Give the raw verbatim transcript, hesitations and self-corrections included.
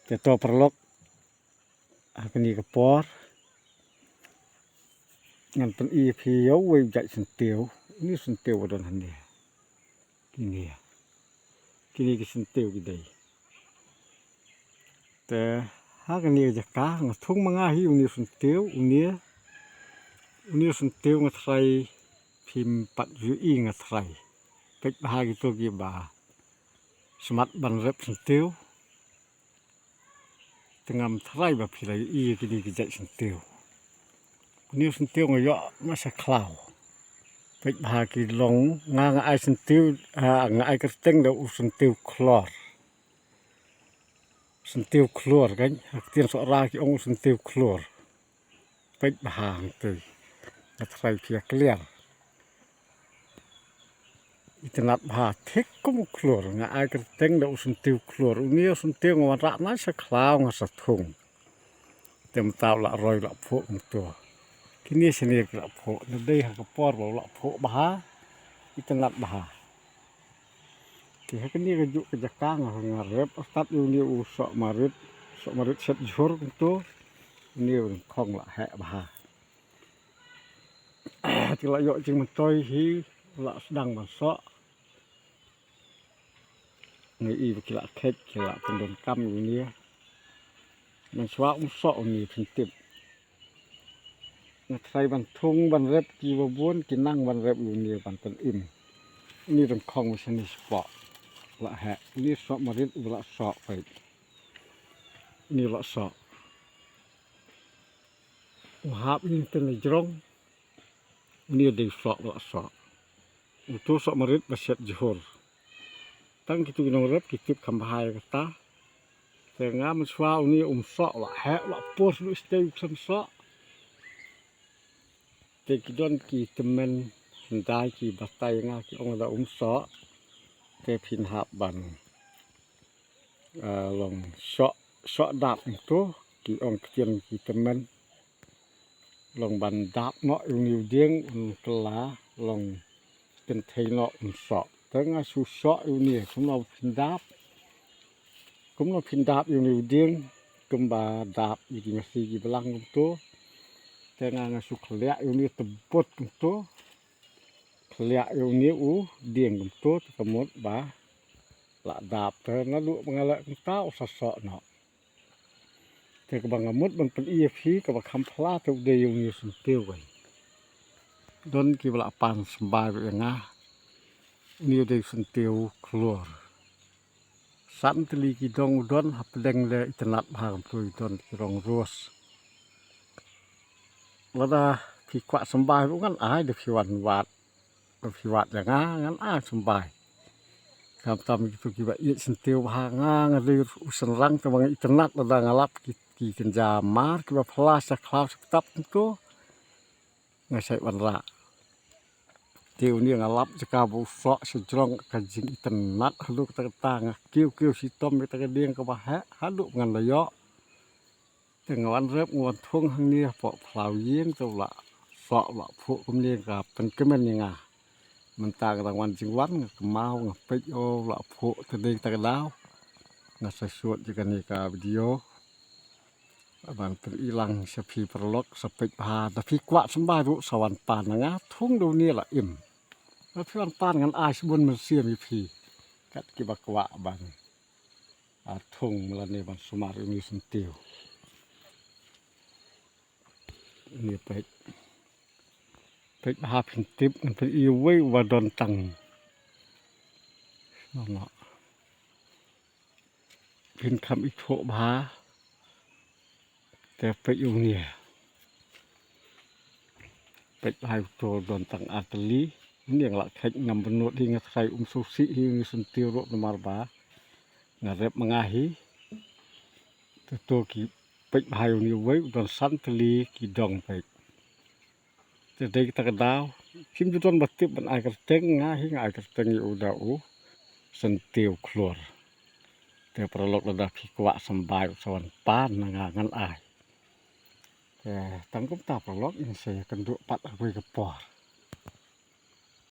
Te to paralok, ha kane ka por ngan pyni ïa phi ïa uwei u jait syntiew. Une u syntiew ba don hangne. Kine, kine ki syntiew ki dei. Te ha kane ka jaka nga thung ma nga hi une u syntiew, une, une u syntiew nga tharai phim pat ju i nga tharai. Peit bha kito kiba smat ban rep syntiew. Te ngam tharai ba phi la ïohi ïa kine ki jait syntiew. Une u syntiew nga ïoh na sha khlaw. Peit bha ki long, nga nga ai syntiew, ah, nga ai kyrteng da u syntiew khlur. Syntiew khlur kan, ha ktien Sohra ki ong u syntiew khlur. Peit bha hangtei. Nga tharai phi ïa clear. Itynnad bha thik kum u khlur, nga ai kyrteng da u syntiew khlur. Une u syntiew nga wanrah na sha khlaw nga sa thung. Te mynta u la roi u la phuh kumto. Kine shane ki la phuh, na dei ha ka por ba u la phuh bha. Itynnad bha. Te ha kane kajuh ka jaka nga, nga rep artat ïa une u soh marit, soh marit shet jhur kumto. Une u nyngkong la heh bha. Te la ïoh jingmyntoi hi, la sdang ban soh. Nga i ba ki la khet, ki la pyndonkam ïa une. Mynshuwa um soh une, phin tip. Nga tharai ban thung ban rep kiba bun ki nang ban rep ïa une ban pynim. Une u nyngkong ba shane shapoh. La heh, une u soh marit uba la soh peit. Une la soh. Nga hap ïa une tang la jrong. Une dei u soh ba la soh. Uto u soh marit ba shet jhur. Tang kito ki nongrep ki tip kham bha ïa kata. Te nga mynshuwa une um soh, la heh, la pur shuh shatei u khlem soh. Te ki don ki tymmen hyndai ki batai ïa nga ki ong lada um soh te phin hap ban, ah, long soh, soh dap, to ki ong ktien ki tymmen. Long ban dap noh ïa une u dieng un kylla, long kynthei noh un soh. Te nga shu soh ïa une, kumno phin dap, kumno phin dap ïa une u dieng, kumba dap ïa ki masi ki blang kumto. Te nga, nga shu khylliah ïa une tebut kumto. Khylliah ïa une u dieng kumto, te ka mut ba la dap, te naduh ba nga leh kumta u sa soh noh. Te kaba nga mut ban pyni ïa phi kaba kham phylla te u dei une u syntiew wei. Don kiba la pan symbai bad ïa nga. Une u dei u syntiew khlur. San tylli ki dong u don, hapdeng leh itynnad bha kumto i don ki rong ros. Lada phi kwah symbai ruh ngan ai, da phi wan wad, da phi wad ïa nga ngan ai symbai. Khamtam kito kiba ïeit syntiew bha, nga nga dei u shynrang te ba nga itynnad lada nga lap ki, ki kynja mar kiba phylla sha khlaw sha ktap kumto. Nga shait wanrah. Te une nga lap jaka ba u soh sha jrong, ka jingitynnad haduh katta katta, nga kiew kiew shitom ïa kata ka dieng kaba heh haduh ba ngan da ïoh. Te nga wan rep, nga wan thung hangne hapoh phyllaw ïing, te u la soh, u la phuh kumne, ka pynkmen ïa nga. Mynta nga dang wan jingwan, nga kynmaw, nga peit, oh, u la phuh, te dei kata ka daw nga sa shoot ïa kane ka video ban pyni lang sha phi paralok, sa peit bha, da phi kwah symbai ruh sa wan pan na nga, thung da une la im. Da phi wan pan ngan ai shibun mynsiem ïa phi kat kiba kwah ban, ah, thung lane ban sumar ïa une u syntiew. Une peit. Peit bha phin tip, ngan pyni uwei uba don tang. Phin kham ithuh bha. Te peit une. Peit bha, uto don tang ar tylli. Une nga la kheit, ngam bynnud hi, nga tharai um sngewsih hi une u syntiew ruh namar ba nga rep ma nga hi. Te to ki peit bha une uwei u don san tylli ki dong peit. Te dei kata ka daw, kim ju don ba tip ban ai kyrteng, nga hi nga ai kyrteng ïa u da u syntiew khlur. Te paralok lada phi kwah symbai ruh sa wan pan na nga ngan ai. Te tang kumta paralok, ngin sa ïakynduh pat ha kawei ka por.